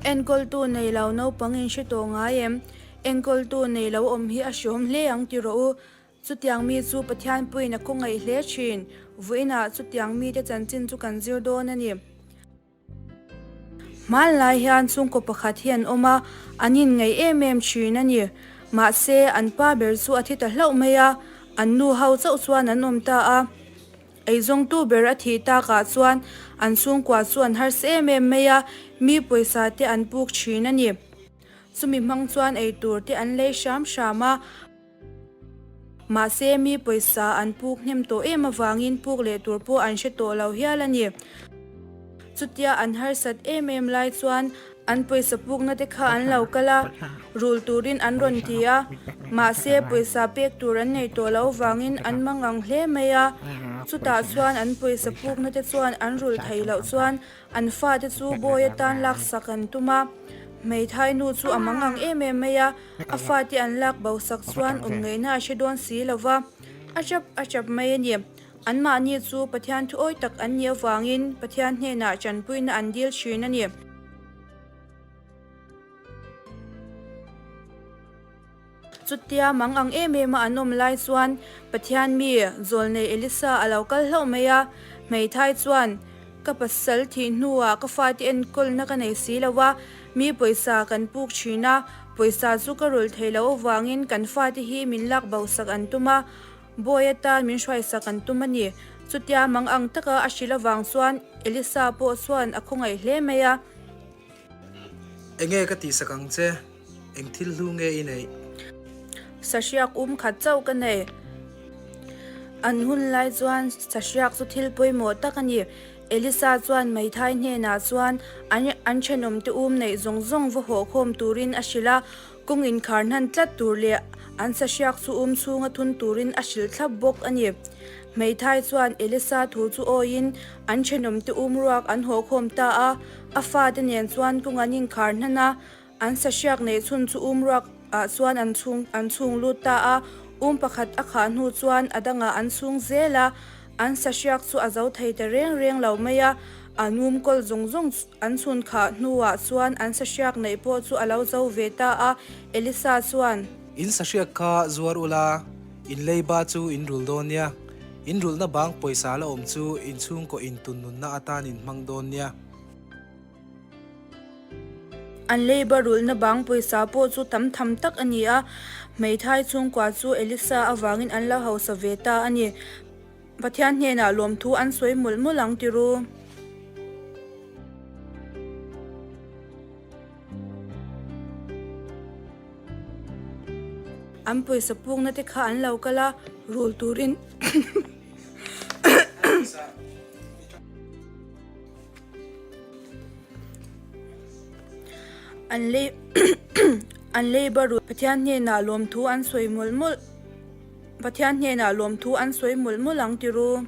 Enkawltu nei lo naupang in hre tawh ngai em? Enkawltu nei lo awm hi a hreawm hle ang ti rawh u. Chutiang mi chu Pathian puiin a khawngaih hle thin. Vawiinah chutiang mite chanchin chu kan zir dawn a ni. Hmanlai hian chhungkaw pakhat hi an awm a, an inngaih em em thin a ni. Mahse, an pa ber chu a thi ta hlauh mai a, an nu ho chauh chuan an awm ta a. Eizawngtu ber a thih takah chuan an chhungkua chu an harsa em em mai a, mi pawisa te an puk thin a ni. Chumi hmang chuan eitur te an lei hram hram a. Mahse, mi pawisa an puk hnem tawh em avangin puk leh tur pawh an hre tawh lo hial a ni. Chutia an harsat em em lai chuan an pawisa pukna te kha an lo kal a, rul turin an rawn ti a. Mahse, pawisa pek tur an nei tawh lo avangin an mangang hle mai a. Chutah chuan an pawisa pukna te chuan an rul thei loh chuan An fate chu bawi atan laksak an tum a, hmeithai nu chu a mang ang em em mai a, a fate an lak bo sak chuan awm ngaihna a hre dawn si lo va, a tap a tap mai a ni. Anmahni chu Pathian thuawi tak an nih avangin Pathian hnenah tanpuina an dil thin a ni. Chutia mang ang em em a an awm lai chuan Pathian mi zawlnei Elisa a lo kal hlauh mai a, hmeithai chuan, Ka pasal thih hnuah ka fate enkawlna ka nei si lo a, mi pawisa kan puk thin a, pawisa chu ka rulh thei loh avangin kan fate hi min lak bo sak an tum a, bawi atan min hruai sak an tum a ni. Chutia mang ang taka a hrilh avang chuan Elisa pawh chuan a khawngaih hle mai a. Enge ka tihsak ang che? Eng thil hlu nge i neih? Sahriak um khat chauh ka nei. An hun lai chuan sahriak chu thil pawimawh tak a ni. Elisa chuan Meithai hnenah chuan an an thenawmte um neih zawng zawng va hawh khawm turin a hrilh a, kawng inkhar hnan tlat tur leh an sahriak chu um chhunga thun turin a hrilh thlap bawk a ni. Meithai chuan Elisa thu chu awiin an thenawmte um ruak an hawh khawm ta a, a fate nen chuan kawng an inkhar hnan a, An sahriak neih chhun chu um ruak ah chuan an chhung an chhung lut ta a, um pakhat a khah hnu chuan a dangah an chhung zel a, an sahriak chu a zo thei ta reng reng lo mai a, an um kawl zawng zawng an chhun khah hnuah chuan an sahriak neih pawh chu a lo zo ve ta a, Elisa chuan. In sahriak kha zuar ula, in leiba chu in rul dawn nia, in rulhna bang pawisa la awm chu in chhungkaw in tun nunna atan in hmang dawn nia. An leiba rulhna bang pawisa pawh chu tam tham tak a ni a, hmeithai chhungkua chu Elisa avangin an lo hausa ve ta a ni. Pathian hnenah lawmthu an sawi mawlh mawlh ang ti ru. An pawisa pukna te kha an lo kal a, rul turin An lei an leiba rut Pathian hnenah lawmthu an sawi mawlh mawlh Pathian hnenah lawmthu an sawi mawlh mawlh ang ti ru.